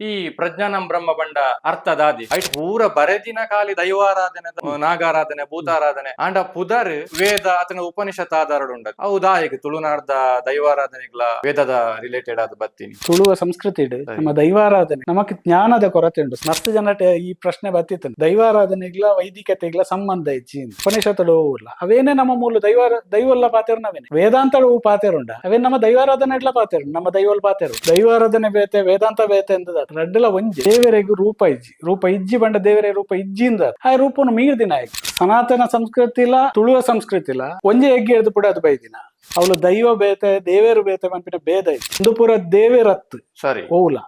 ಈ ಪ್ರಜ್ಞಾನಂ ಬ್ರಹ್ಮ ಬಂಡ ಅರ್ಥದಾದಿ ಐಟ್ ಪೂರ ಬರೆದಿನ ಕಾಲಿ ದೈವಾರಾಧನೆ, ನಾಗಾರಾಧನೆ, ಭೂತಾರಾಧನೆ ಆಂಡ ಪುದರ್ ವೇದ ಅತನ ಉಪನಿಷತ್ ಆಧಾರಡ್ ಉಂಡ. ಅವು ದಾಯೆಗ್ ತುಳುನಾಡ್ದ ದೈವಾರಾಧನೆಗ್ಲ ವೇದದ ರಿಲೇಟೆಡ್ ಆದ್ ಬತ್ತೀನಿ? ತುಳುವ ಸಂಸ್ಕೃತಿ ನಮ್ಮ ದೈವಾರಾಧನೆ ನಮಕ್ ಜ್ಞಾನದ ಕೊರತೆ ಉಂಟು. ಮಸ್ತ್ ಜನಟ ಈ ಪ್ರಶ್ನೆ ಬತ್ತಿತ್ತು, ದೈವಾರಾಧನೆಗ್ಲ ವೈದಿಕತೆಗ್ಲ ಸಂಬಂಧ ಇಜ್ಜಿ, ಉಪನಿಷತ್ತುಡು ಇಲ್ಲ, ಅವೇನೆ ನಮ್ಮ ಮೂಲ ದೈವ ದೈವಲ್ಲ ಪಾತೆರು ನವೇನೆ ವೇದಾಂತಳು ಪಾತೆರುಂಡ, ಅವೇನ್ ನಮ್ಮ ದೈವಾರಾಧನೆ ಇಡ್ಲ ಪಾತೆರು, ನಮ್ಮ ದೈವಲ್ ಪಾತೆರು. ದೈವಾರಾಧನೆ ಬೇತೆ, ವೇದಾಂತ ಬೇತೆ ಎಂದದ ರಡ್ಡಲ ಒಂಜಿ. ದೇವರೆಗೂ ರೂಪ ಇಜ್ಜಿ, ರೂಪ ಇಜ್ಜಿ ಬಂಡ ದೇವರೇ ರೂಪ ಇಜ್ಜಿ ಇಂದ ಆ ರೂಪನು ಮೀರ್ದಿನ. ಸನಾತನ ಸಂಸ್ಕೃತಿ ಇಲ್ಲ, ತುಳುವ ಸಂಸ್ಕೃತಿ ಇಲ್ಲ, ಒಂಜೆ ಎಗ್ಗೆ ಎಡ್ದು ಪುಡ ಅದು ಬೈದಿನ. ಅವಳು ದೈವ ಬೇತೆ ದೇವೇರು ಬೇತೆ ಪನ್ಪಿನ ಭೇದ ಇತ್ತು. ಒಂದು ಪೂರ ದೇವೇರತ್ತು. ಓಲ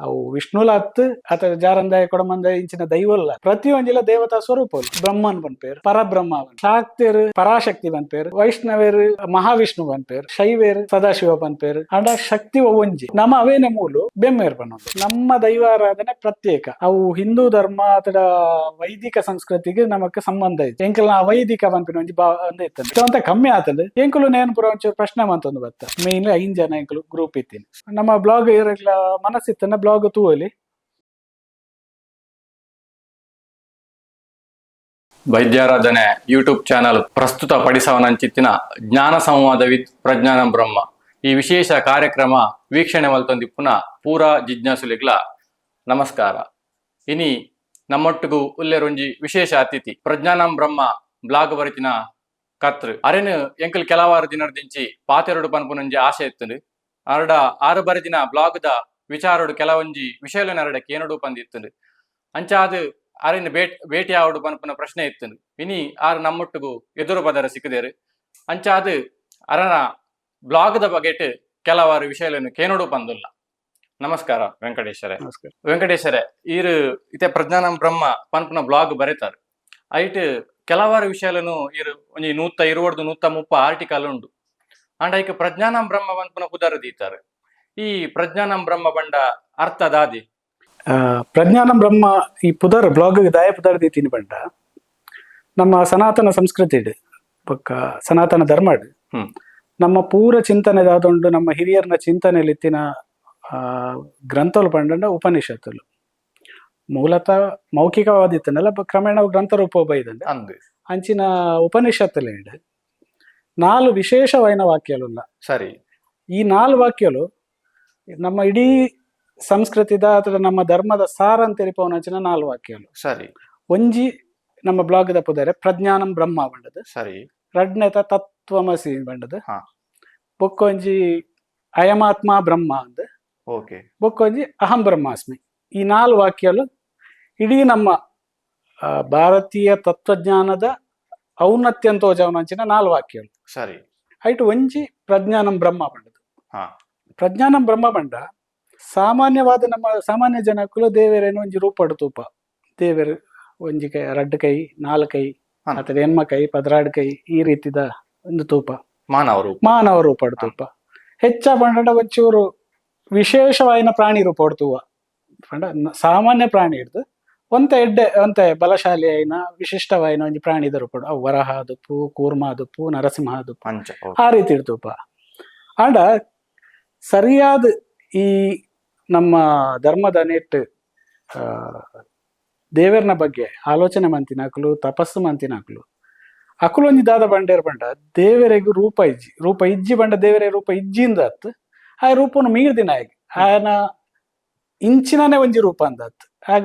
ಅವು ವಿಷ್ಣುಲ ಅತ್ತು ಅಥವಾ ಜಾರಂದಾಯ ಕೊಡಮಂದಾಯ ಇಂಚಿನ ದೈವಲ್ಲ. ಪ್ರತಿಯೊಂಜಿಲ ದೇವತಾ ಸ್ವರೂಪ. ಬ್ರಹ್ಮನ್ ಪನ್ಪೇರು, ಪರಬ್ರಹ್ಮ. ಶಾಕ್ತೇರು ಪರಾಶಕ್ತಿ ಪನ್ಪೇರು, ವೈಷ್ಣವೇರು ಮಹಾವಿಷ್ಣು ಪನ್ಪೇರು, ಶೈವೇರು ಸದಾಶಿವ ಪನ್ಪೇರು. ಅಂಡ ಶಕ್ತಿ ಒಂಜಿ. ನಮ್ಮ ಅವೇನೆ ಮೂಲು ಬೆಮ್ಮೇರ್ ಪನ್ನೊಂದು. ನಮ್ಮ ದೈವಾರಾಧನೆ ಪ್ರತ್ಯೇಕ. ಅವು ಹಿಂದೂ ಧರ್ಮ ಅಥವಾ ವೈದಿಕ ಸಂಸ್ಕೃತಿಗೆ ನಮಕ್ ಸಂಬಂಧ ಇತ್ತು. ಎಂಕಲ್ನ ಅವೈದಿಕ ಪನ್ಪಿನ ಒಂಜಿ ಒಂದ್ ಇತ್ತು ಅಂತ ಕಮ್ಮಿ ಆತಂದು. ಎಂಕುಲು ನೇನ್ ಪುರ ಒಂಚೂರು ಪ್ರಶ್ನೆ ಮಂತೊಂದು ಬತ್ತ. ಮೇನ್ಲಿ 5 ಜನ ಎಂಕುಲು ಗ್ರೂಪ್ ಇತ್ತೀನಿ. ನಮ್ಮ ಬ್ಲಾಗ್ ಇರಗ್ಲ ಮನಸ್ಸಿತ್ತನ್ನ ಬ್ಲಾಗ್ ತೂವಲಿ. ವೈದ್ಯಾರಾಧನೆ ಯೂಟ್ಯೂಬ್ ಚಾನಲ್ ಪ್ರಸ್ತುತ ಪಡಿಸವನಂಚಿತ್ತಿನ ಜ್ಞಾನ ಸಂವಾದ ವಿತ್ ಪ್ರಜ್ಞಾನ ಬ್ರಹ್ಮ ಈ ವಿಶೇಷ ಕಾರ್ಯಕ್ರಮ ವೀಕ್ಷಣೆ ಮಲ್ತೊಂದಿಪ್ಪುನ ಪೂರಾ ಜಿಜ್ಞಾಸುಲಿಗ್ಲ ನಮಸ್ಕಾರ. ಇನಿ ನಮ್ಮೊಟ್ಟಿಗೂ ಉಲ್ಲೆರೊಂಜಿ ವಿಶೇಷ ಅತಿಥಿ, ಪ್ರಜ್ಞಾನಂ ಬ್ರಹ್ಮ ಬ್ಲಾಗ್ ಬರಿತಿನ ಕತ್ರು. ಅರೆನ್ ಎಂಕಲ್ ಕೆಲವಾರು ದಿನರ್ದಿಂಚಿ ಪಾತೆರಡು ಪನ್ಪುನೊಂಜಿ ಆಸೆ ಇತ್ತುಂಡು. ಅರಡ ಆರು ಬರೆದಿನ ಬ್ಲಾಗ್ದ ವಿಚಾರಡು ಕೆಲವೊಂಜಿ ವಿಷಯಲ ಅರಡ ಕೇನಡು ಪಂದಿತ್ತುಂಡು. ಅಂಚಾದ್ ಅರೆನ್ ಭೇಟಿ ಆವಡು ಪನ್ಪುನ ಪ್ರಶ್ನೆ ಇತ್ತುಂಡು. ಇನಿ ಆರು ನಮ್ಮೊಟ್ಟಿಗೂ ಎದುರು ಪದರ ಸಿಕ್ಕದೇರು. ಅಂಚಾದ್ ಅರನ ಬ್ಲಾಗ್ದ ಬಗೆಟ್ ಕೆಲವಾರು ವಿಷಯಗಳನ್ನು ಕೇನೋಡು ಪಂದುಲ್ಲ. ನಮಸ್ಕಾರ ವೆಂಕಟೇಶ್ವರ. ನಮಸ್ಕಾರ. ವೆಂಕಟೇಶ್ವರ, ಈರು ಇತ್ತೆ ಪ್ರಜ್ಞಾನಂ ಬ್ರಹ್ಮ ಪನ್ಪುನ ಬ್ಲಾಗ್ ಬರೆತಾರು. ಐಟ್ ಕೆಲವಾರು ವಿಷಯలను ಇರು ಒಂಜಿ 120 130 ಆರ್ಟಿಕಲ್ ಉಂಡು. ಅಂಡ ಐಕ್ ಪ್ರಜ್ಞಾನಂ ಬ್ರಹ್ಮ ಪನ್ಪುನ ಪುದರ್ ದೀತಾರೆ. ಈ ಪ್ರಜ್ಞಾನಂ ಬ್ರಹ್ಮ ಬಂಡ ಅರ್ಥ ದಾದಿ? ಪ್ರಜ್ಞಾನಂ ಬ್ರಹ್ಮ ಈ ಪುದರ್ ಬ್ಲಾಗ್ ದಾಯ ಪುದರ್ ದೀತೀನಿ ಬಂಡ, ನಮ್ಮ ಸನಾತನ ಸಂಸ್ಕೃತಿ ಬೊಕ್ಕ ಸನಾತನ ಧರ್ಮ ನಮ್ಮ ಪೂರ ಚಿಂತನೆ ದಾದುಂಡು. ನಮ್ಮ ಹಿರಿಯರ್ನ ಚಿಂತನೆಯಲ್ಲಿ ಇತ್ತಿನ ಗ್ರಂಥಲು ಪಂಡಂಡ ಉಪನಿಷತ್ತುಲು. ಮೂಲತಃ ಮೌಖಿಕವಾದಿತ್ತನಲ್ಲ, ಕ್ರಮೇಣ ಅವು ಗ್ರಂಥ ರೂಪ ಬೈದಂಡೆ. ಅಂಚಿನ ಉಪನಿಷತ್ತುಲೇಂಡ್ 4 ವಿಶೇಷವಾಯಿನ ವಾಕ್ಯಲುಲ್ಲ. ಈ 4 ವಾಕ್ಯಲು ನಮ್ಮ ಇಡೀ ಸಂಸ್ಕೃತಿದ ಅಥವಾ ನಮ್ಮ ಧರ್ಮದ ಸಾರ ಅಂತ ಅಂಚಿನ 4 ವಾಕ್ಯಲು. ಒಂಜಿ ನಮ್ಮ ಬ್ಲಾಗ್ದ ಪುದರೆ ಪ್ರಜ್ಞಾನಂ ಬ್ರಹ್ಮ ಬಂಡದು. ರಡ್ನೆತ ತತ್ವಮಸಿ ಬಂಡದು. ಬೊಕ್ಕೊಂಜಿ ಅಯಮಾತ್ಮ ಬ್ರಹ್ಮ ಅಂದ್. ಬೊಕ್ಕೊಂಜಿ ಅಹಂ ಬ್ರಹ್ಮಾಸ್ಮಿ. ಈ 4 ವಾಕ್ಯಲು ಇಡೀ ನಮ್ಮ ಭಾರತೀಯ ತತ್ವಜ್ಞಾನದ ಔನ್ನತ್ಯಂತ ಅಂಚಿನ 4 ವಾಕ್ಯಲು. ಐಟ್ ಒಂಜಿ ಪ್ರಜ್ಞಾನಂ ಬ್ರಹ್ಮ ಬಂಡದು. ಪ್ರಜ್ಞಾನಂ ಬ್ರಹ್ಮ ಬಂಡ ಸಾಮಾನ್ಯವಾದ ನಮ್ಮ ಸಾಮಾನ್ಯ ಜನಕ್ಕೂ ದೇವರೇನು ಒಂಜಿ ರೂಪಡು ತೂಪ. ದೇವರು ಒಂಜಿ ಕೈ, ರಡ್ಡು ಕೈ, 4 ಕೈ, ಅಥವಾ ಎನ್ಮ ಕೈ, 12 ಕೈ, ಈ ರೀತಿದ ಒಂದು ತೂಪ. ಮಾನವ ರೂಪ. ಮಾನವ ರೂಪಡು ತೂಪ. ಹೆಚ್ಚ ಪಂಡ ಒಂಚೂರು ವಿಶೇಷವಾಯಿನ ಪ್ರಾಣಿ ರೂಪ ತೂವ. ಪಂಡ ಸಾಮಾನ್ಯ ಪ್ರಾಣಿ ಹಿಡ್ದು ಒಂತೆ ಎಡ್ಡೆ, ಒಂತೆ ಬಲಶಾಲಿ ಆಯಿನ ವಿಶಿಷ್ಟವಾಯಿನ ಒಂಜಿ ಪ್ರಾಣಿದ ರೂಪಡು. ಅವು ವರಹ ದುಪ್ಪು, ಕೂರ್ಮ ದುಪ್ಪು, ನರಸಿಂಹ ದುಪ್ಪು. ಅಂಚ. ಆ ರೀತಿ ಇಡ್ತೂಪ. ಆಂಡ ಸರಿಯಾದ ಈ ನಮ್ಮ ಧರ್ಮದ ನೆಟ್ ದೇವರ್ನ ಬಗ್ಗೆ ಆಲೋಚನೆ ಮಂತಿನ ಅಕುಲು, ತಪಸ್ಸು ಮಂತಿನ ಅಕುಲು, ಅಕುಲು ಒಂಜಿ ದಾದ ಬಂಡೇರ್ ಬಂಡ, ದೇವರೆಗೂ ರೂಪ ಇಜ್ಜಿ, ರೂಪ ಇಜ್ಜಿ ಬಂಡ ದೇವರೇ ರೂಪ ಇಜ್ಜಿ ಅತ್ತು. ಆ ರೂಪನು ಮೀರ್ದಿನ ಆಗಿ ಆಯನ ಇಂಚಿನನೇ ಒಂಜಿ ರೂಪ ಅಂದತ್ತು. ಆಗ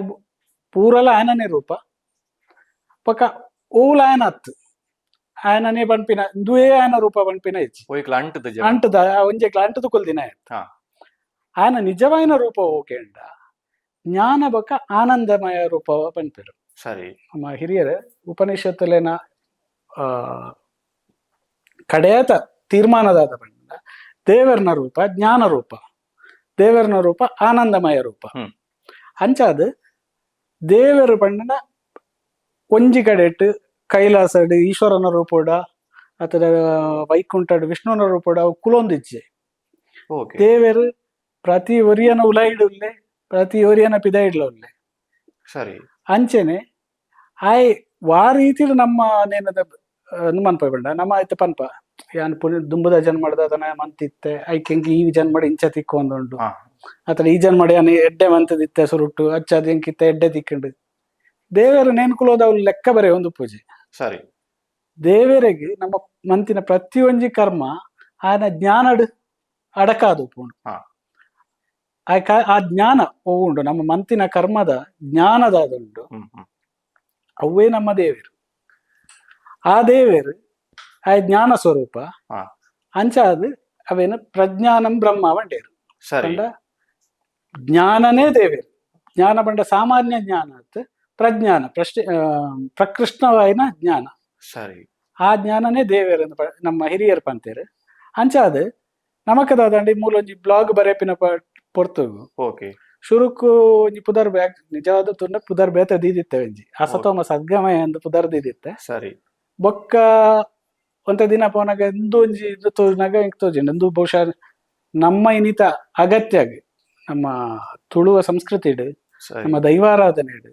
ಪೂರಲ ಆಯನನೇ ರೂಪ ಪಕ್ಕ ಓಲ ಆಯನ ಅತ್ತು ಆಯನನೇ ಪನ್ಪಿನ ಇಂದುವೇ ಆಯನ ರೂಪ ಪನ್ಪಿನ ಇಜ್ಜಿ. ಒಯ್ಕ್ಲ ಅಂಟದ ಜನ. ಅಂಟದ ಒಂಜೆಕ್ಲ ಅಂಟದ ಕೊಲ್ದಿನ. ಆಯನ ನಿಜವಾಯಿನ ರೂಪ ಓಕೆಂಡ ಜ್ಞಾನ ಬೊಕ್ಕ ಆನಂದಮಯ ರೂಪ ಪನ್ಪೆರು. ನಮ್ಮ ಹಿರಿಯರು ಉಪನಿಷತ್ತುಲೆನ ಕಡೆಯತ ತೀರ್ಮಾನದಾದ ಪಂಡ ದೇವರ್ನ ರೂಪ ಜ್ಞಾನ ರೂಪ, ದೇವರ್ನ ರೂಪ ಆನಂದಮಯ ರೂಪ. ಅಂಚಾದ್ ದೇವರು ಪಂಡನ ಒಂಜಿ ಕಡೆಟ್ ಕೈಲಾಸಡ್ ಈಶ್ವರನ ರೂಪೋಡ ಅಥವಾ ವೈಕುಂಠಡ್ ವಿಷ್ಣುನ ರೂಪೋಡ ಅವು ಕುಲೊಂದಿಜ್ಜೆ. ದೇವರು ಪ್ರತಿ ಒರಿಯನ ಉಲೈಡುಲ್ಲೆ, ಪ್ರತಿ ಒರಿಯನ ಪಿದೈಡ್ಲ ಉಲ್ಲೆ. ಅಂಚೆನೆ ಆಯ್ ವಾ ರೀತಿಡ್ ನಮ್ಮ ನೇನದ ಮನ್ಪ ಬಂಡ ನಮ್ಮ ಆಯ್ತು ಪನ್ಪ ಯಾನ್ ಪುಲ್ ದುಂಬುದ ಜನ್ಮಡ್ದ ಅದನ್ನ ಮಂತಿತ್ತೆ, ಐಕ್ ಎಂಕ್ ಈ ಜನ್ಮಡ್ ಇಂಚ ತಿಕ್ಕೊಂದುಂಡು. ಅತಡ ಈ ಜನ್ಮಡ್ ಯಾನ್ ಎಡ್ಡೆ ಮಂತದಿತ್ತೆ ಸುರುಟ್ಟು ಅಚ್ಚಾದ ಎಂಕಿತ್ತೆ ಎಡ್ಡೆ ತಿಕ್ಕಂಡು ದೇವೆರ್ ನೆನ್ಕುಲೋದ ಅವ್ಲು ಲೆಕ್ಕ ಬರೆ ಒಂದು ಪೂಜೆ. ಸರಿ. ದೇವೆರೆಗ್ ನಮ್ಮ ಮಂತಿನ ಪ್ರತಿಯೊಂಜಿ ಕರ್ಮ ಆನ ಜ್ಞಾನಡ್ ಅಡಕಾದು ಉಪ್ಪುಂಡು. ಆ ಜ್ಞಾನ ಉಂಡು ನಮ್ಮ ಮಂತಿನ ಕರ್ಮದ ಜ್ಞಾನದಾದುಂಡು. ಹ್ಮ್ ಹ್ಮ್ ಅವೇ ನಮ್ಮ ದೇವೆರು. ಆ ದೇವೆರು ಆ ಜ್ಞಾನ ಸ್ವರೂಪ. ಅಂಚಾದ್ ಅವೇನು ಪ್ರಜ್ಞಾನಂ ಬ್ರಹ್ಮ ಪಂಡೇರು. ಸರಿ. ಪಂಡ ಜ್ಞಾನನೇ ದೇವೆರು. ಜ್ಞಾನ ಪಂಡ ಸಾಮಾನ್ಯ ಜ್ಞಾನ ಅತ್, ಪ್ರಜ್ಞಾನ ಪ್ರಶ್ನೆ ಪ್ರಕೃಷ್ಟವಾಯಿನ ಜ್ಞಾನ. ಸರಿ. ಆ ಜ್ಞಾನನೇ ದೇವೆರ್ ನಮ್ಮ ಹಿರಿಯರು ಪಂತೇರು. ಅಂಚಾದ್ ನಮಕ್ ದಾದಂಡ ಮೂಲೊಂಜಿ ಬ್ಲಾಗ್ ಬರೆಪಿನ ಪೊರ್ತುಗು ಶುರುಕು ಒಂಜಿ ಪುದರ್ ಬ್ಯಾಕ್ ನಿಜವಾದ ತುಂಡ ಪುದರ್ ಬೇತೆ ದೀದಿತ್ತೆ, ಒಂಜಿ ಅಸತೋಮ ಸದ್ಗಮಯ ಅಂದ್ ಪುದರ್ ದೀದಿತ್ತೆ. ಸರಿ. ಬೊಕ್ಕ ಒಂತೆ ದಿನ ಪೋನಾಗ ಇಂದು ಒಂಜಿ ಇದು ತೋಜಿನಾಗ ಎಂಕ್ ತೋಜಿಂಡು ಇಂದು ಬಹುಶಃ ನಮ್ಮ ಇನಿತ ಅಗತ್ಯ ನಮ್ಮ ತುಳುವ ಸಂಸ್ಕೃತಿಡ್ ನಮ್ಮ ದೈವಾರಾಧನೆಡ್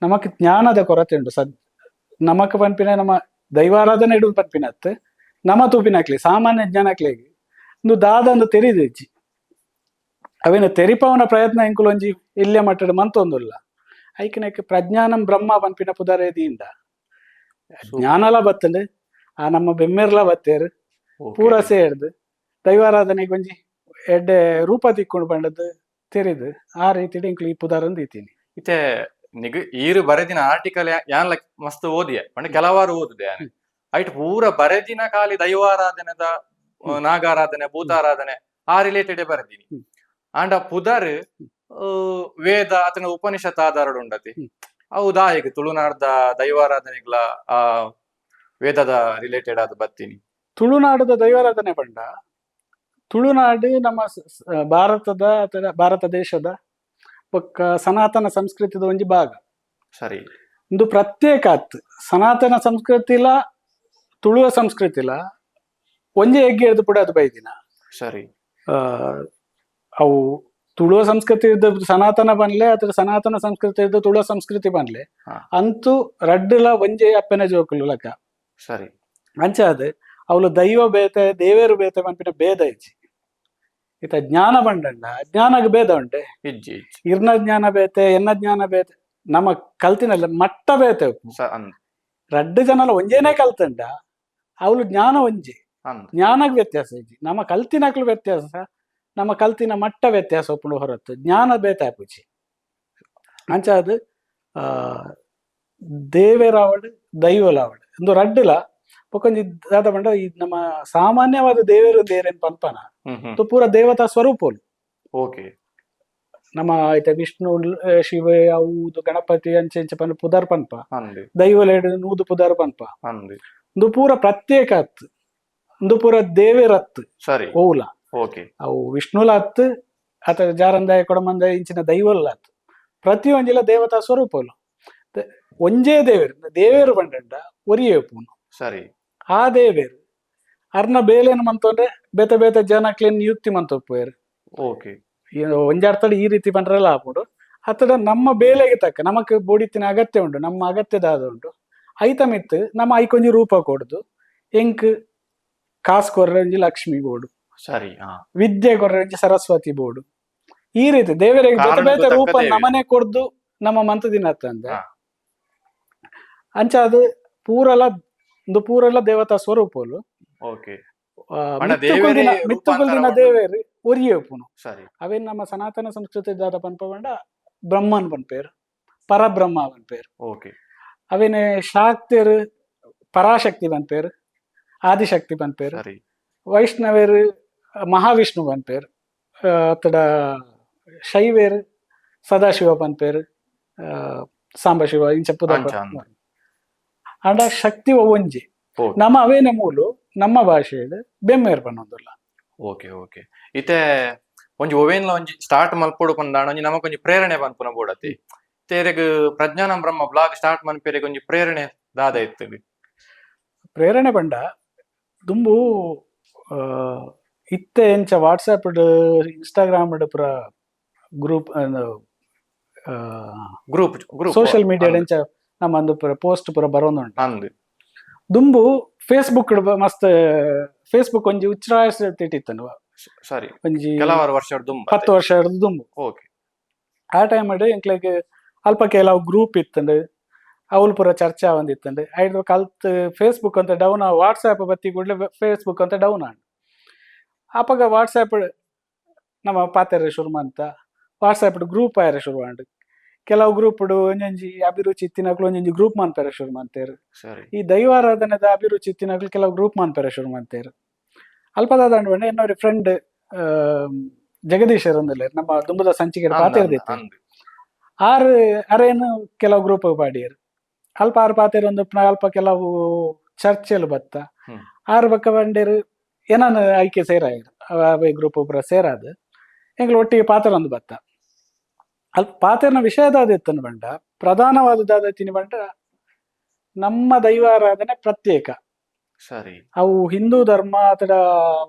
ನಮಕ್ ಜ್ಞಾನದ ಕೊರತೆ ಉಂಡು. ಸದ್ ನಮಕ್ ಪನ್ಪಿನ ನಮ್ಮ ದೈವಾರಾಧನೆ ಇಡು ಪನ್ಪಿನತ್ ನಮ ತೂಪಿನಕ್ಲೆ ಸಾಮಾನ್ಯ ಜ್ಞಾನಕ್ಲೆಗ್ ಇಂದು ದಾದ ಅಂದ್ ತೆರಿದಿಜ್ಜಿ. ಅವೇನ ತೆರಿಪಾವನ ಪ್ರಯತ್ನ ಎಂಕುಲು ಒಂಜಿ ಇಲ್ಯ ಮಟ್ಟಡ್ ಮಂತೊಂದುಲ್ಲ. ಐಕಿನಕ್ ಪ್ರಜ್ಞಾನಂ ಬ್ರಹ್ಮ ಪನ್ಪಿನ ಪುದರೇ ದೀಂಡ ಜ್ಞಾನಲ ಬತ್ತಂಡ್, ಆ ನಮ್ಮ ಬೆಮ್ಮೆರ್ಲ ಬತ್ತೇರು ಪೂರ ಸೇರ್ದು ದೈವಾರಾಧನೆಗೆ ಒಂಜಿ ಎಡ್ಡೆ ರೂಪ ತಿಕ್ಕೊಂಡು ಪಂಡದ್ ತೆರಿದು ಆ ರೀತಿಡ್ ಎಂಕುಲು ಈ ಪುದರನ್ ದೀತೀನಿ. ಇತ್ತೆ ನಿಗ್ ಈರು ಬರೆದಿನ ಆರ್ಟಿಕಲ್ ಯಾನ್ ಲೈಕ್ ಮಸ್ತ್ ಓದಿಯೆ ಪಂಡ ಕೆಲವಾರು ಓದುದೆ ಯಾನ್. ಐಟ್ ಪೂರ ಬರೆದಿನ ಖಾಲಿ ದೈವಾರಾಧನೆದ, ನಾಗಾರಾಧನೆ, ಭೂತಾರಾಧನೆ ಆ ರಿಲೇಟೆಡ್ ಬರೆದಿನಿ. ಆಂಡ ಪುದರ್ ವೇದ ಅತನ ಉಪನಿಷತ್ ಆಧಾರಡ್ ಉಂಡತಿ. ಅವು ದಾಯೆಗ್ ತುಳುನಾಡ್ದ ದೈವಾರಾಧನೆಗ್ಲ ಆ ವೇದದ ರಿಲೇಟೆಡ್ ಆದ್ ಬತ್ತೀನಿ? ತುಳುನಾಡದ ದೈವಾರಾಧನೆ ಪಂಡ ತುಳುನಾಡು ನಮ್ಮ ಭಾರತದ ಅಥವಾ ಭಾರತ ದೇಶದ ಬೊಕ್ಕ ಸನಾತನ ಸಂಸ್ಕೃತಿದ ಒಂಜಿ ಭಾಗ. ಸರಿ. ಇಂದು ಪ್ರತ್ಯೇಕ ಅತ್. ಸನಾತನ ಸಂಸ್ಕೃತಿಲ ತುಳುವ ಸಂಸ್ಕೃತಿಲ ಒಂಜಿ ಎಗ್ಗೆ ಎಡ್ದು ಪುಡ ಅದು ಬೈದಿನ. ಸರಿ. ಅವು ತುಳುವ ಸಂಸ್ಕೃತಿ ಇದ್ದ ಸನಾತನ ಪನ್ಲೆ ಅಥವಾ ಸನಾತನ ಸಂಸ್ಕೃತಿ ಇದ್ದ ತುಳುವ ಸಂಸ್ಕೃತಿ ಪನ್ಲೆ ಅಂತೂ ರಡ್ಡುಲ ಒಂಜೇ ಅಪ್ಪನ ಜೋಕುಲು ಲಕ. ಸರಿ. ಅಂಚಾದ್ ಅವ್ಲು ದೈವ ಬೇತೆ ದೇವೇರು ಬೇತೆ ಪನ್ಪಿನ ಭೇದ ಇಜ್ಜಿ. ಇತ್ತ ಜ್ಞಾನ ಪಂಡಂಡ ಜ್ಞಾನಗ್ ಭೇದ ಉಂಟೆ? ಇಜ್ಜಿ, ಇಜ್ಜಿ. ಇರ್ನ ಜ್ಞಾನ ಬೇತೆ, ಎನ್ನ ಜ್ಞಾನ ಬೇತೆ, ನಮ್ಮ ಕಲ್ತಿನಲ್ಲ ಮಟ್ಟ ಬೇತೆ ಉಪ್ಪು. ರಡ್ಡು ಜನಲ ಒಂಜೇನೆ ಕಲ್ತಂಡ ಅವ್ಲು ಜ್ಞಾನ ಒಂಜಿ. ಜ್ಞಾನಗ್ ವ್ಯತ್ಯಾಸ ಇಜ್ಜಿ. ನಮ್ಮ ಕಲ್ತಿನಕ್ಲು ವ್ಯತ್ಯಾಸ, ನಮ್ಮ ಕಲ್ತಿನ ಮಟ್ಟ ವ್ಯತ್ಯಾಸ ಉಪ್ಪುಂಡು ಹೊರತು ಜ್ಞಾನ ಬೇತೆ ಆಪುಜಿ. ಅಂಚಾದ್ ದೇವೆರಾವಡ್ ದೈವಲಾವಡ್ ಇಂದು ರಡ್ಡುಲ ಬೊಕೊಂಜಿ ದಾದ ಪಂಡ ಈ ನಮ್ಮ ಸಾಮಾನ್ಯವಾದ ದೇವೆರು ದೇರೇನ್ ಪನ್ಪನ ಹ್ಮ್ ಹ್ಮ್ ಪೂರ ದೇವತಾ ಸ್ವರೂಪಲು. ನಮ್ಮ ಐತ ವಿಷ್ಣು, ಶಿವ, ಅವು ಗಣಪತಿ ಅಂಚೆ ಇಂಚ ಪನ್ ಪುದರ್ ಪನ್ಪ, ದೈವಲೇಡ್ ನೂದು ಪುದರ್ ಪನ್ಪ. ಇಂದು ಪೂರ ಪ್ರತ್ಯೇಕ ಅತ್, ಇಂದು ಪೂರ ದೇವೆರತ್. ಓಲ ಅವು ವಿಷ್ಣುಲ ಅತ್ ಅಥವಾ ಜಾರಂದಾಯ ಕೊಡಮಂದಾಯ ಇಂಚಿನ ದೈವಲ್ಲ ಅತ್, ಪ್ರತಿಯೊಂಜಿಲ ದೇವತಾ ಸ್ವರೂಪಲು. ಒಂಜೇ ದೇವೆರು. ದೇವೆರು ಪಂಡಂಡ ಒರಿಯೇ ಉಪ್ಪುನು. ಸರಿ. ಆ ದೇವೆರು ಅರ್ನ ಬೇಲೆನ್ ಮಂತೊಂದ್ರೆ ಬೇತೆ ಬೇತೆ ಜನಕ್ಲೆನ್ ನಿಯುಕ್ತಿ ಮಂತೊಪ್ಪುವೆರ್. ಒಂಜಾರ್ತಡ್ ಈ ರೀತಿ ಪಂಡ್ರೆಲ ಆಪುಂಡು. ಅತ್ತಡ ನಮ್ಮ ಬೇಲೆಗೆ ತಕ್ಕ ನಮಕ್ ಬೋಡಿತ್ತಿನ ಅಗತ್ಯ ಉಂಡು, ನಮ್ಮ ಅಗತ್ಯದಾದ ಉಂಡು ಐತ ಮಿತ್ತು ನಮ್ಮ ಐಕೊಂಜಿ ರೂಪ ಕೊಡುದು. ಎಂಕ್ ಕಾಸ್ ಕೊರ್ರೆ ಒಂಜಿ ಲಕ್ಷ್ಮಿ ಬೋಡು, ಸರಿ ವಿದ್ಯೆ ಕೊರ್ರೆ ಒಂಜಿ ಸರಸ್ವತಿ ಬೋಡು. ಈ ರೀತಿ ದೇವರಿಗೆ ಬೇತೆ ಕಾರಣಕ್ಕೂ ಬೇತೆ ತಕ್ಕ ರೂಪ ದೇವೆರ್. ನಮನೆ ಕೊಡ್ದು ನಮ್ಮ ಮಂತ ದಿನತ್ತಂದೆ. ಅಂಚ ಅದು ಪೂರಲ ಇಂದು ಪೂರಲ ದೇವತಾ ಸ್ವರೂಪಲು. ಪಂಡ ದೇವೆರೇ ಮಿತ್ತುಕುಲ್ದಿನ ರೂಪಾಂತರ ದೇವೇರು ಒರಿಯೇ ಉಪ್ಪುನು. ಸರಿ. ಅವೇನ್ ನಮ್ಮ ಸನಾತನ ಸಂಸ್ಕೃತಿ ದಾದ ಪನ್ಪ ಪಂಡ ಬ್ರಹ್ಮನ್ ಪನ್ಪೇರು, ಪರಬ್ರಹ್ಮ ಪನ್ಪೇರು. ಅವೇನೆ ಶಾಕ್ತರು ಪರಾಶಕ್ತಿ ಪನ್ಪೇರು, ಆದಿಶಕ್ತಿ ಪನ್ಪೇರು. ವೈಷ್ಣವೇರು ಮಹಾವಿಷ್ಣು ಪನ್ಪೇರು, ಅತ್ತಡ ಶೈವೇರು ಸದಾಶಿವ ಪನ್ಪೇರು, ಸಾಂಬಶಿವ ಇಂಚ ಪುದರ್. ಅಂಚ ಅಂದ್. ಆಂಡ ಶಕ್ತಿ ಒಂಜಿ. ನಮ್ಮ ಅವೇನೆ ಮೂಲು ನಮ್ಮ ಭಾಷೆಡ್ ಬೆಮ್ಮೇರ್ ಪನ್ನೊಂದುಲ್ಲ. ಓಕೆ ಓಕೆ ಇತ್ತೆ ಒಂಜಿ ಒವೇನ್ಲ ಒಂಜಿ ಸ್ಟಾರ್ಟ್ ಮಲ್ಪೊಡು ಪಂದಾಣ ಒಂಜಿ ನಮಕೊಂಜಿ ಪ್ರೇರಣೆ ಪನ್ಪುನ ಬೋಡತಿ. ತೇರೆಗ್ ಪ್ರಜ್ಞಾನ ಬ್ರಹ್ಮ ಬ್ಲಾಗ್ ಸ್ಟಾರ್ಟ್ ಮನ್ಪೆರೆಗ್ ಒಂಜಿ ಪ್ರೇರಣೆ ದಾದ ಇತ್ತು? ಪ್ರೇರಣೆ ಪಂಡ ದುಂಬು ಇತ್ತೆ ಎಂಚ ವಾಟ್ಸಾಪ್ ಇನ್ಸ್ಟಾಗ್ರಾಮ್ ಪೂರ group group group social media ಎಂಚ ನಮ್ಮ ಒಂದು ಪೂರ ಪೋಸ್ಟ್ ಪೂರ ಬರೋದುಂಟು. ದುಂಬು ಫೇಸ್ಬುಕ್ ಮಸ್ತ್, ಫೇಸ್ಬುಕ್ ಒಂಜಿ ಉಚ್ಛ್ರಾಯ ತಿಟ್ಟಿತ್ತನು. ಒಂಜಿ ಕೆಲವಾರು ವರ್ಷ ದುಂಬು. 10 ವರ್ಷ ದುಂಬು. ಆ ಟೈಮ್ ಎಂಕ್ಲೆಗ್ ಅಲ್ಪ ಕೆಲವು ಗ್ರೂಪ್ ಇತ್ತಂಡು, ಅವ್ಲು ಪೂರ ಚರ್ಚೆ ಆವೊಂದಿತ್ತಂಡು. ಐಡ್ದ್ ಕಲ್ತ್ ಫೇಸ್ಬುಕ್ ಅಂತ ಡೌನ್, ವಾಟ್ಸ್ಆ್ಯಪ್ ಬತ್ತಿ ಕೂಡ್ಲೆ ಫೇಸ್ಬುಕ್ ಅಂತ ಡೌನ್ ಆಂಡ್. ಅಪಗ ವಾಟ್ಸ್ಆ್ಯಪ್ ನಮ್ಮ ಪಾತೆರೆ ಶುರು ಮಂತ, ವಾಟ್ಸ್ಆ್ಯಪ್ ಗ್ರೂಪ್ ಆಯೆರೆ ಶುರು ಆಂಡ್. ಕೆಲವು ಗ್ರೂಪ್ ಒಂಜೊಂಜಿ ಅಭಿರುಚಿ ಇತ್ತಿನಕ್ಲು ಒಂಜೊಂಜಿ ಗ್ರೂಪ್ ಮನ್ಪೆರೆ ಶುರು ಮಂತೇರ್. ಈ ದೈವಾರಾಧನೆದ ಅಭಿರುಚಿ ಇತ್ತಿನಕ್ಲು ಕೆಲವು ಗ್ರೂಪ್ ಮನ್ಪೆರೆ ಶುರು ಮಂತೇರ್. ಅಲ್ಪದಾದ ಪಂಡ ಎನ್ನೊರಿ ಫ್ರೆಂಡ್ ಜಗದೀಶರ್ ಒಂದುಲ್ಲೆರ್, ನಮ್ಮ ದುಂಬುದ ಸಂಚಿಕೆ ಪಾತೆರ್ದಿತ್ತೆ. ಆರ್ ಅರೇನು ಕೆಲವು ಗ್ರೂಪ್ ಪಾಡಿಯೆರ್. ಅಲ್ಪ ಆರ್ ಪಾತೆರ್ ಒಂದು ಅಲ್ಪ ಕೆಲವು ಚರ್ಚೆಲು ಬತ್ತ. ಆರ್ ಬೊಕ್ಕ ಬಂಡೇರು ಏನನ್ ಐಕೆ ಸೇರಾಯೆರ್, ಅವೇ ಗ್ರೂಪ್ ಪೂರ ಸೇರಾದ್ ಎಂಕ್ಲು ಒಟ್ಟಿಗೆ ಪಾತೆರೊಂದು ಬತ್ತ. ಅಲ್ಪ ಪಾತೆರ್ನ ವಿಷಯ ದಾದ ಇತ್ತಂದ್ ಪಂಡ, ಪ್ರಧಾನವಾದ ದಾದ ಇತ್ತಿನಿ ಪಂಡ ನಮ್ಮ ದೈವಾರಾಧನೆ ಪ್ರತ್ಯೇಕ. ಅವು ಹಿಂದೂ ಧರ್ಮ ಅತಡ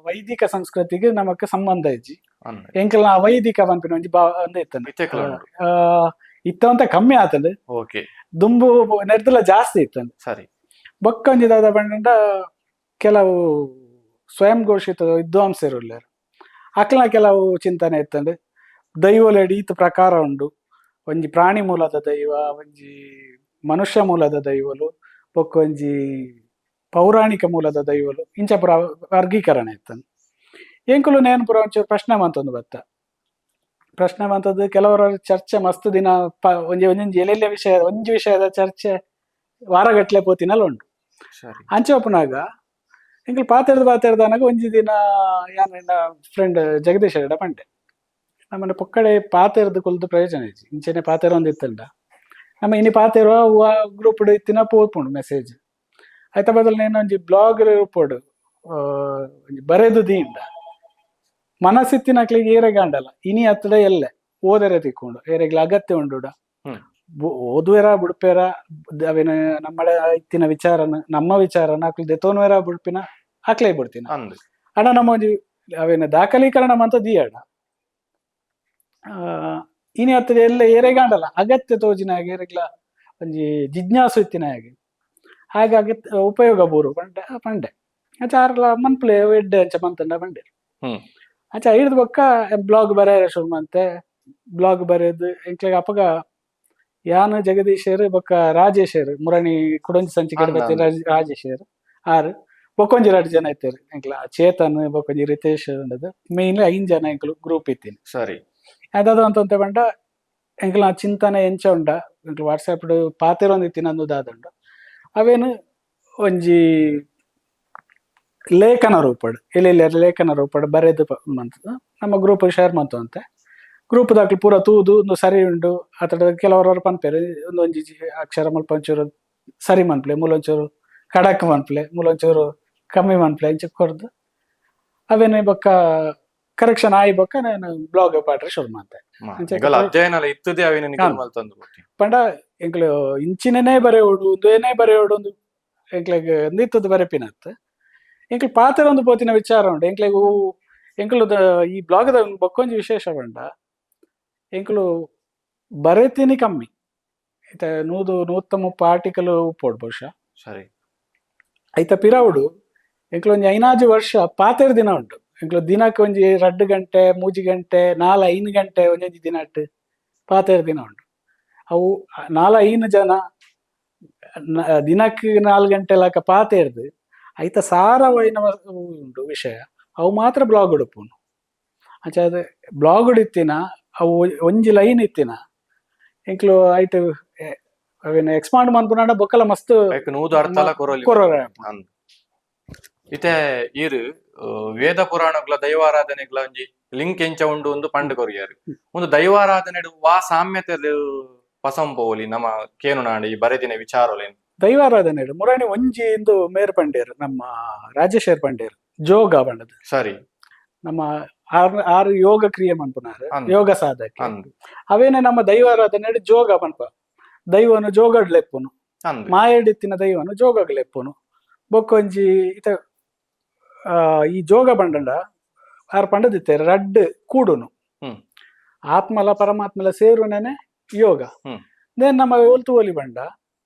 ವೈದಿಕ ಸಂಸ್ಕೃತಿಗೆ ನಮಕ್ ಸಂಬಂಧ ಇಜ್ಜಿ. ಎಂಕಲ್ನ ಅವೈದಿಕ ಪನ್ಪಿನ ಒಂಜಿ ಒಂದ್ ಇತ್ತಂಡ್. ಇತ್ತೆಕ್ಲ ಉಂಡು. ಇತ್ತವಂತ ಕಮ್ಮಿ ಆತಂಡ್. ದುಂಬು ನೆರ್ದಲ ಜಾಸ್ತಿ ಇತ್ತಂಡ್. ಬೊಕ್ಕ ಒಂಜಿ ದಾದ ಪಂಡ ಕೆಲವು ಸ್ವಯಂ ಘೋಷಿತ ವಿದ್ವಾಂಸರು ಉಲ್ಲೆರ್, ಅಕ್ಲ್ನ ಕೆಲವು ಚಿಂತನೆ ಇತ್ತಂಡ್. ದೈವೊಲೆಡ್ ಈತ್ ಪ್ರಕಾರ ಉಂಡು, ಒಂಜಿ ಪ್ರಾಣಿ ಮೂಲದ ದೈವ, ಒಂಜಿ ಮನುಷ್ಯ ಮೂಲದ ದೈವಲು, ಬೊಕ್ಕ ಒಂಜಿ ಪೌರಾಣಿಕ ಮೂಲದ ದೈವಲು, ಇಂಚ ಪೂರ ವರ್ಗೀಕರಣ ಇತ್ತಂಡ್. ಎಂಕುಲು ನೇನ್ ಪೂರ ಒಂಚೂರು ಪ್ರಶ್ನೆ ಮಂತೊಂದು ಬತ್ತ. ಪ್ರಶ್ನೆ ಮಂತದ್ದು ಕೆಲವರ ಚರ್ಚೆ ಮಸ್ತ್ ದಿನ ಒಂಜಿ ಒಂಜೊಂಜಿ ಎಲ್ಲೆಲ್ಲ ವಿಷಯ, ಒಂಜಿ ವಿಷಯದ ಚರ್ಚೆ ವಾರಗಟ್ಲೆ ಪೋತಿನಲ್ಲ ಉಂಡು. ಅಂಚೆ ಒಪ್ಪುನಾಗ ಎಂಕುಲು ಪಾತೆರ್ದು ಪಾತೆರ್ದನಾಗ ಒಂಜಿ ದಿನ ಯಾನ್ ಎನ್ನ ಫ್ರೆಂಡ್ ಜಗದೀಶ್ ಎಡ ಪಂಡೆ, ನಮ್ಮನೆ ಪೊಕ್ಕಡೆ ಪಾತೆರ್ದು ಕುಲ್ದು ಪ್ರಯೋಜನ ಇಜ್ಜಿ, ಇಂಚೆನೆ ಪಾತೆರೊಂದು ಇತ್ತಂಡ ನಮ್ಮ ಇನಿ ಪಾತೆರುವ ಗ್ರೂಪ್ ಇತ್ತಿನ ಪೋಪುಂಡು ಮೆಸೇಜ್. ಆಯ್ತ ಬದಲು ನೇನು ಒಂಜಿ ಬ್ಲಾಗ್ ರೂಪೊಡು ಒಂಜಿ ಬರೆದು ದೀಂಡ ಮನಸ್ಸಿತ್ತಿನಕ್ಲಿಗೆ ಏರೆಗ್ ಆಂಡಲ ಇನಿ ಅತ್ತಡ ಎಲ್ಲೆ ಓದರೆ ತಿಕ್ಕೊಂಡು ಏರೆಗ್ಲ ಅಗತ್ಯ ಉಂಡುಡ ಓದುವೆರ ಬುಡ್ಪೇರ, ಅವೇನ ನಮ್ಮಡ ಇತ್ತಿನ ವಿಚಾರನ ನಮ್ಮ ವಿಚಾರನ ಅಕ್ಲು ದೆತೋನುವೆರ ಬುಡ್ಪಿನ ಅಕ್ಲೇ ಬಿಡ್ತಿನ. ಅಡ ನಮ್ಮ ಒಂಜಿ ಅವೇನ ದಾಖಲೀಕರಣ ಮಂತ ದೀಯಡ ಇನಿ ಅತ್ತಡ ಎಲ್ಲ ಏರೆಗಾಂಡಲ ಅಗತ್ಯ ತೋಜಿನ ಏರೆಗ್ಲ ಒಂಜಿ ಜಿಜ್ಞಾಸು ಇತ್ತಿನ ಹಾಗೆ ಹಾಗೆ ಅಗತ್ಯ ಉಪಯೋಗ ಬೂರು ಪಂಡೆ ಪಂಡೆ ಅಂಚ ಆರ್ಲ ಮನ್ಪ್ಲೆ ಎಡ್ಡೆ ಅಂಚ ಮಂತಂಡ ಪಂಡೆ. ಅಂಚ ಐಡ್ದ್ ಬೊಕ್ಕ ಬ್ಲಾಗ್ ಬರೆಯರೆ ಶುರು ಮಂತೆ. ಬ್ಲಾಗ್ ಬರೆದು ಎಂಕ್ಲೆಗ್ ಅಪಗ ಯಾನ್ ಜಗದೀಶರ್ ಬೊಕ್ಕ ರಾಜೇಶರ್ ಮುರಣಿ ಕುಡೊಂಜಿ ಸಂಚಿಕೆ ಬತ್ತಿ ರಾಜೇಶರ್ ಆರ್ ಬೊಕ್ಕೊಂಜಿ ರಡ್ಡ್ ಜನ ಇತ್ತೆರ್ ಎಂಕ್ಲ ಚೇತನ್ ಬೊಕ್ಕೊಂಜಿ ರಿತೇಶ್ ಉಂಡದು ಮೇನ್ಲಿ 5 ಜನ ಎಂಕ್ಲು ಗ್ರೂಪ್ ಇತ್ತೀನಿ. ಅದಾದ ಅಂತ ಪಂಡ ಎಂಕ್ಲ ಚಿಂತನೆ ಎಂಚ ಉಂಡ ಎಂಕ್ಲು ವಾಟ್ಸ್ಆ್ಯಪ್ ಪಾತೆರೊಂದು ಇತ್ತಿನ ಅಂದು ದಾದ ಉಂಡು ಅವೇನು ಒಂಜಿ ಲೇಖನ ರೂಪಡ್ ಎಲ್ಲೆಲ್ಲ ಲೇಖನ ರೂಪಡ್ ಬರೆದು ಮಂತದ್ದು ನಮ್ಮ ಗ್ರೂಪ್ ಶೇರ್ ಮಂತು ಅಂತೆ. ಗ್ರೂಪ್ ದಾಕ್ಲು ಪೂರ ತೂದು ಒಂದು ಸರಿ ಉಂಡು ಅತಡ ಕೆಲವರು ಪನ್ಪೆರ್ ಒಂದೊಂಜಿ ಅಕ್ಷರ ಮುಲ್ಪ ಒಂಚೂರು ಸರಿ ಮನ್ಪ್ಲೆ, ಮೂಲೊಂಚೂರು ಕಡಕ್ ಮನ್ಪ್ಲೆ, ಮೂಲೊಂಚೂರು ಕಮ್ಮಿ ಮನ್ಪ್ಲೆ ಇಂಚ ಕೊರ್ದು ಅವೇನೆ ಬೊಕ್ಕ ಕರೆಕ್ಷನ್ ಆಯಿ ಬೊಕ್ಕ ನಾನು ಬ್ಲಾಗ್ ಪಾಡ್ರೆ ಶುರು ಮಂತೆ. ಅಂಚ ನಿಗಲ ಅಧ್ಯಯನ ಇತ್ತದೆ ಅವೇನು ನಿಗಲ ಮಲ್ತೊಂದು ಬೊಟ್ಟಿ. ಪಂಡ ಎಂಕ್ಲು ಇಂಚಿನನೇ ಬರೆಯೋಡು ಉಂದೇನೇ ಬರೆಯೋಡು ಒಂದು ಎಂಕ್ಲೆಗ್ ಒಂದಿತ್ತದ ಬರೆಪಿನತ್ ಎಂಕ್ಲು ಪಾತೆರ ಒಂದು ಪೋತಿನ ವಿಚಾರ ಉಂಡು ಎಂಕ್ಲೆಗ್ ಎಂಕ್ಲು ಈ ಬ್ಲಾಗ್ದ ಬೊಕ್ಕೊಂಜಿ ವಿಶೇಷ ಪಂಡ ಎಂಕ್ಲು ಬರೆತಿನಿ ಕಮ್ಮಿ ಇತ್ತೆ 100-130 ಆರ್ಟಿಕಲ್ ಉಪ್ಪೊಡು ಬಹುಶಃ. ಐತ ಪಿರವುಡು ಎಂಕ್ಲು ಒಂಜಿ 5 ವರ್ಷ ಪಾತೆರ್ ದಿನ ಉಂಟು. ಎಂಕ್ಲು ದಿನಕ್ಕೆ ಒಂಜಿ 2 ಗಂಟೆ 3 ಗಂಟೆ 4 5 ಗಂಟೆ ಒಂಜೊಂಜಿ ದಿನ ಅಟ್ಟು ಪಾತೆರ್ ದಿನ ಉಂಟು. ಅವು 4 5 ಜನ ದಿನಕ್ಕೆ 4 ಗಂಟೆ ಲಾಕ ಪಾತೆರ್ದು ಐತ ಸಾರವೈನ ಉಂಟು ವಿಷಯ ಅವು ಮಾತ್ರ ಬ್ಲಾಗ್ ಉಡುಪುನು. ಅಂಚ ಅದು ಬ್ಲಾಗ್ ಇತ್ತಿನ ಅವು ಒಂಜಿ ಲೈನ್ ಇತ್ತಿನ ಎಂಕ್ಲು ಐಟ್ ಅವೇನು ಎಕ್ಸ್ಪಾಂಡ್ ಮನ್ಪುನಾಂಡ ಬೊಕ್ಕಲ ಮಸ್ತ್ ಐಕ್ ನೂದು ಅರ್ಥಲ ಕೊರೊಲಿ. ಕೊರೊಲಿ. ಅಂದ್. ಇತ್ತೆ ಈರ್ ವೇದ ಪುರಾಣಗ್ಲ ದೈವಾರಾಧನೆಗ್ಲ ಒಂಜಿ ಲಿಂಕ್ ಎಂಚ ಉಂಡು ಒಂದು ಪಂಡ್ ಕೊರಿಯರ್. ಒಂದು ದೈವಾರಾಧನೆ ವಾ ಸಾಮ್ಯತೆ ಪಸಂಪೋಲಿ ನಮ್ಮ ಕೇನುನಾಂಡ ಈ ಬರೆದಿನ ವಿಚಾರೊಲೆನ್. ದೈವಾರಾಧನೆ ಮುರಾಣಿ ಒಂಜಿ ಇಂದು ಮೇರ್ ಪಂಡೇರ್ ನಮ್ಮ ರಾಜೇಶ್ವರ್ ಪಂಡೇರ್ ಜೋಗ ಪಂಡದು. ನಮ್ಮ ಆರು ಯೋಗ ಕ್ರಿಯೆ ಮನ್ಪುನಾರು ಯೋಗ ಸಾಧಕ. ಅವೇನೆ ನಮ್ಮ ದೈವಾರಾಧನೆ ಜೋಗ ಪನ್ಪ ದೈವನು ಜೋಗಡ್ಲೆಪ್ಪುನು ಮಾಯಡಿತ್ತಿನ ದೈವನು ಜೋಗಗ್ಲೆಪ್ಪುನು ಬೊಕ್ಕೊಂಜಿ ಇತ ಈ ಜೋಗ ಪಂಡಂಡ ಆರ್ ಪಂಡದಿತ್ತೆ ರಡ್ಡ್ ಕೂಡುನು ಆತ್ಮಲ ಪರಮಾತ್ಮಲ ಸೇರುನೇ ಯೋಗ. Then ನಮ್ಮ ಒಲ್ತು ಒಲಿ ಬಂಡ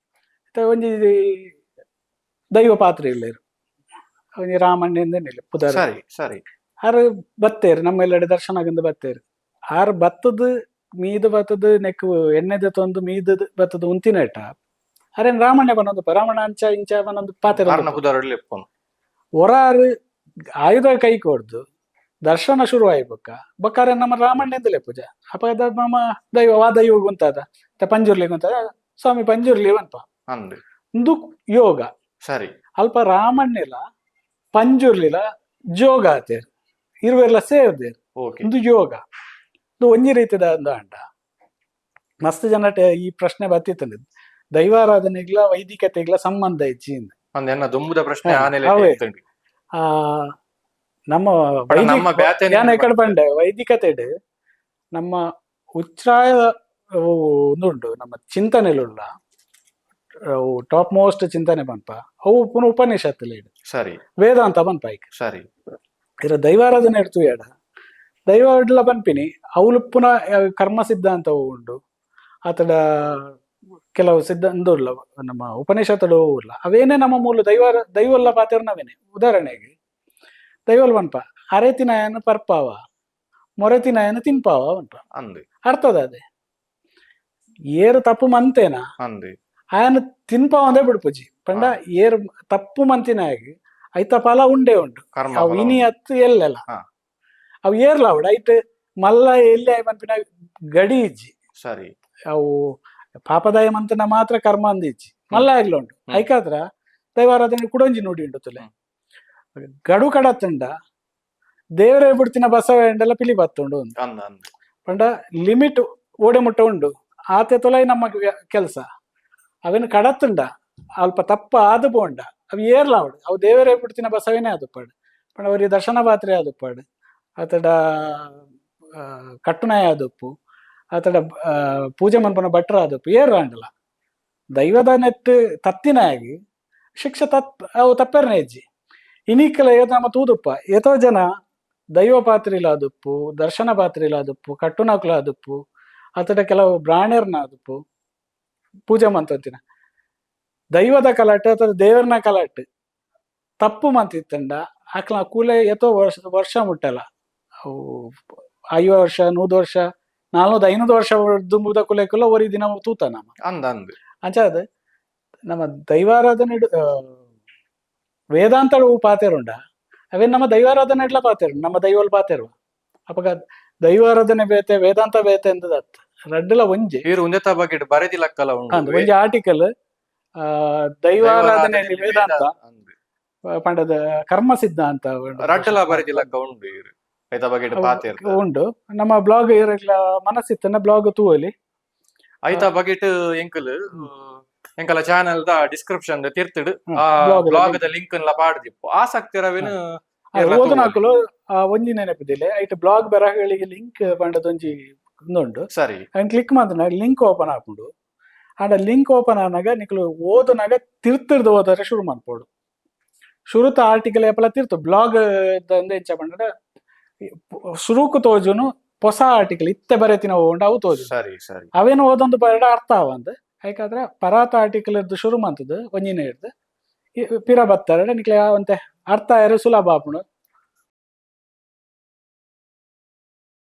ಇತ್ತ ಒಂಜಿ ದೈವ ಪಾತ್ರ ಇಲ್ಲೇರು ಒಂಜಿ ರಾಮಣ್ಣ ಎಂದೇನಿಲ್ಲ ಪುದರ್. ಸರಿ ಸರಿ. ಆರು ಬತ್ತೇರು ನಮ್ಮ ಎಲ್ಲೆಡೆ ದರ್ಶನ ಆಗಂದು ಬತ್ತೇರು. ಆರು ಬತ್ತದ ಮೀದು ಬತ್ತದ ನೆಕ್ ಎಣ್ಣೆದ ತೊಂದು ಮೀದ ಬತ್ತದ ಉಂತಿನೇಟ ಅರೇನ್ ರಾಮಣ್ಣ ಬನ್ನೊಂದು, ರಾಮಣ್ಣ ಅಂಚ ಇಂಚ ಬನ್ನೊಂದು ಪಾತೆರ ಆರ್ನ ಪುದರ್ ಲೆಪ್ಪುನು. ಒರಾರು ಆಯುಧ ಕೈ ಕೊಡ್ದು ದರ್ಶನ ಶುರು ಆಯ್ಬಕ್ಕ ಬಕ್ಕಾರೆ ನಮ್ಮ ರಾಮಣ್ಣ ಎಂದಲೇ ಪೂಜೆ ಅಪ್ಪ ನಮ್ಮ ದೈವ ವಾ ದೈವ ಗುಂತಾದ ಪಂಜುರ್ಲಿ ಗುಂತಾದ ಸ್ವಾಮಿ ಪಂಜುರ್ಲಿ ಅನ್ಪ. ಅಂದ್ ಒಂದು ಯೋಗ. ಸರಿ. ಅಲ್ಪ ರಾಮಣ್ಣಿಲ ಪಂಜುರ್ಲಿಲ ಜೋಗ ಆತೇರ್ ಇರುವೆರ್ಲ ಸೇರ್ದೇರ್. ಒಂದು ಯೋಗ, ಇದು ಒಂಜಿ ರೀತಿದ ಒಂದು ಅಂಡ. ಮಸ್ತ್ ಜನ ಈ ಪ್ರಶ್ನೆ ಬತ್ತಿತ್ತಂದೆ, ದೈವಾರಾಧನೆಗ್ಲ ವೈದಿಕತೆಗ್ಲ ಸಂಬಂಧ ಇಜ್ಜಿ. ಅಂದ್ ಎನ್ನ ದುಂಬುದ ಪ್ರಶ್ನೆ ಆ ನೆಲೆಟ್ ಅವೇ. ಇತ್ತುಂಡು. ಆ ನಮ್ಮ ಪಂಡ ನಮ್ಮ ಬ್ಯಾತೆನೆ ಯಾನ್ ಎಕಡೆ ಪಂಡೆ, ವೈದಿಕತೆಡ್ ನಮ್ಮ ಉಚ್ಛ್ರಾಯ ಉಂದುಂಡು, ನಮ್ಮ ಚಿಂತನೆಲುಲ್ಲ ಅವು ಟಾಪ್ ಮೋಸ್ಟ್ ಚಿಂತನೆ ಪನ್ಪ, ಅವು ಪುನಃ ಉಪನಿಷತ್ತುಲೆಡ್. ಸರಿ. ವೇದಾಂತ ಪನ್ಪ ಐಕ್. ಸರಿ. ಇರ ದೈವಾರಾಧನೆ ಇಡ್ತು ಎಡ ದೈವ ಇಡ್ಲ ಪನ್ಪಿನಿ, ಅವ್ಲು ಪುನಃ ಕರ್ಮ ಸಿದ್ಧಾಂತವು ಉಂಡು, ಆತಡ ಕೆಲವು ಸಿದ್ಧಾಂತ ಉಲ್ಲ, ನಮ್ಮ ಉಪನಿಷತ್ತುಡು ಉಲ್ಲ, ಅವೇನೇ ನಮ್ಮ ಮೂಲ ದೈವ. ದೈವಲ್ಲ ಪಾತೆರ್ನವೇನೆ. ಉದಾಹರಣೆಗೆ ದೈವಲ್ ಪನ್ಪ, ಅರೆತಿನಾಯನ ಪರ್ಪಾವ ಮೊರೆತಿನಾಯನ ತಿನ್ಪಾವ ಪನ್ಪ. ಅಂದ್ ಅರ್ಥದ ಅದೇ ಏರು ತಪ್ಪು ಮಂತೇನ ಅಂದ್ ಆಯನ ತಿನ್ಪಾವಂದೇ ಬಿಡ್ಪುಜಿ. ಪಂಡ ಏರು ತಪ್ಪು ಮಂತಿನಾಗಿ ಐತ ಫಲ ಉಂಡೇ ಉಂಟು. ಕರ್ಮ ಅವು ಫಲ ಇನಿ ಉಂಡು. ಅತ್ತು ಎಲ್ಲೆಲ್ಲ ಅವು ಏರ್ಲ ಅವಡ ಐಟ್ ಮಲ್ಲ ಎಲ್ಲಿ ಆಯ್ ಪನ್ಪಿನ ಗಡಿ ಇಜ್ಜಿ. ಸರಿ. ಅವು ಪಾಪದಾಯ ಮಂತನ ಮಾತ್ರ ಕರ್ಮ ಅಂದ ಇಜ್ಜಿ, ಮಲ್ಲ ಆಗ್ಲ ಉಂಟು. ಐಕಾದ್ರ ದೈವಾರಾಧನೆ ಕುಡೊಂಜಿ ನುಡಿ ಉಂಟು ತುಲೆ, ಗಡು ಕಡತುಂಡ ದೇವರೇ ಬಿಡ್ತಿನ ಬಸವ ಎಂಡೆಲ್ಲ ಪಿಲಿ ಬತ್ತುಂಡು ಒಂದು. ಅಂದ್ ಅಂದ್ ಪಂಡ ಲಿಮಿಟ್ ಓಡೆ ಮುಟ್ಟ ಉಂಡು, ಆತೆ ತೊಲೈ ನಮ್ಮ ಕೆಲಸ. ಅವೇನು ಕಡತುಂಡ ಅಲ್ಪ ತಪ್ಪ ಆದು ಬೋಂಡ ಅವು ಏರ್ಲ ಅವಡು ಅವು ದೇವರೇ ಬಿಡ್ತಿನ ಬಸವೇನೇ ಆದುಪ್ಪಾಡು. ಪಂಡ ಅವರಿಗೆ ದರ್ಶನ ಪಾತ್ರೆ ಆದುಪ್ಪಾಡು, ಆತಡ ಕಟ್ಟುನಾಯ ಆದುಪ್ಪು, ಆತಡ ಪೂಜೆ ಮನ್ಪುನ ಭಟ್ರ ಆದುಪ್ಪು, ಏರ್ ಆಂಡಲ ದೈವದ ನೆತ್ತು ತತ್ತಿನಾಗಿ ಶಿಕ್ಷೆ ತತ್ ಅವು ತಪ್ಪೆರ್ನೆ ಇಜ್ಜಿ. ಇನಿಕಲ ಏತ ನಮ್ಮ ತೂದುಪ್ಪ, ಏತೋ ಜನ ದೈವ ಪಾತ್ರಿಲ ಆದುಪ್ಪು, ದರ್ಶನ ಪಾತ್ರಿಲ ಆದುಪ್ಪು, ಕಟ್ಟುನಕ್ಲ ಆದುಪ್ಪು, ಆತಡ ಕೆಲವು ಬ್ರಾಣೆರ್ನ ಆದುಪ್ಪು, ಪೂಜೆ ಮಂತಂತಿನ ದೈವದ ಕಲಾಟೆ ಅಥವಾ ದೇವರನ ಕಲಾಟೆ ತಪ್ಪು ಮಂತಿತ್ತಂಡ ಆಕ್ಲ ಕೂಲೆ ಏತೋ ವರ್ಷ ವರ್ಷ ಮುಟ್ಟಲ್ಲ, ಅವು 50 ವರ್ಷ, 100 ವರ್ಷ, 400 500 ವರ್ಷ ದುಂಬುದ ಕುಲೆ ಕುಲ ಒರಿ ದಿನ ತೂತ ನಮ್ಮ. ಅಂದ್ ಅಂದ್ ಅಂಚ ಅದು ನಮ್ಮ ದೈವಾರಾಧನೆ ವೇದಾಂತಳು ಪಾತೆರುಂಡ, ಅವೇ ನಮ್ಮ ದೈವಾರಾಧನೆ ಇಡ್ಲ ಪಾತೆರು, ನಮ್ಮ ದೈವಲ್ ಪಾತೆರು. ಅಪಗ ದೈವಾರಾಧನೆ ಬೇತೆ ವೇದಾಂತ ಬೇತೆ ಎಂದದತ್ ರಡ್ಡಲ ಒಂಜಿ. ಈರು ಉಂದೆತ ಬಗ್ಗೆ ಬರೆದಿಲಕ್ಕಲ ಉಂಡು. ಅಂದ್ ಒಂಜಿ ಆರ್ಟಿಕಲ್ ದೈವಾರಾಧನೆಯಲ್ಲಿ ವೇದಾಂತ ಅಂದ್ ಪಂಡದ ಕರ್ಮ ಸಿದ್ಧಾಂತ ರಡ್ಡಲ ಬರೆದಿಲಕ್ಕ ಉಂಡು ಈರು ಐತ ಬಗ್ಗೆ ಪಾತೆರ್ ಉಂಡು. ನಮ್ಮ ಬ್ಲಾಗ್ ಇರಗ್ಲ ಮನಸ್ಸಿತ್ತನ ಬ್ಲಾಗ್ ತೂವಲಿ. ಐತ ಬಗೆಟ್ ಎಂಕಲ್ ಎಂಕಲ channel the description ತಿರ್ತಿಡು ಆ blog ದ ಬ್ಲಾಗ್ ದ ಲಿಂಕ್ ನ್ಲ ಪಾಡ್ದಿಪ್ಪು, ಆಸಕ್ತಿರವೇನು ಏರ್ಲ ತೂವೊಲಿ. ಓದನಾಕುಲು ಒಂಜಿ ನೆನಪಿದಿಲ್ಲ, ಐಟ್ ಬ್ಲಾಗ್ ಬರಹಗಳಿಗೆ ಲಿಂಕ್ ಪಂಡದ ಒಂಜಿ ಉಂಡು. ಸರಿ. ಅಂಡ್ ಕ್ಲಿಕ್ ಮಾತ್ರ ಲಿಂಕ್ ಓಪನ್ ಆಪುಂಡು. ಆಂಡ ಲಿಂಕ್ ಓಪನ್ ಆನಾಗ ನಿಕುಲು ಓದನಾಗ ತಿರ್ತಿರ್ದು ಓದರೆ ಶುರು ಮನ್ಪೋಡು. ಶುರುತ ಆರ್ಟಿಕಲ್ ಏಪಲ ತಿರ್ತು ಬ್ಲಾಗ್ ಎಂಚ ಪಂಡ ಶುರುಕು ತೋಜುನು ಹೊಸ ಆರ್ಟಿಕಲ್ ಇತ್ತೆ ಬರೆತಿನ ಉಂಡು ಅವು ತೋಜು. ಸರಿ ಸರಿ. ಅವೇನು ಓದೊಂದು ಬರಡ ಅರ್ಥ ಆವಂದ್. ಐಕಾದ್ರೆ ಪರಾತ ಆರ್ಟಿಕಲ್ ಇರ್ದು ಶುರು ಮಂತದ್ದು ಒಂಜಿನ ಹಿಡ್ದು ಪಿರ ಬತ್ತಾರೆ ನಿಕ್ಲೆ ಯಾವಂತೆ ಅರ್ಥ ಆಯರೆ ಸುಲಭ ಆಪುಂಡು.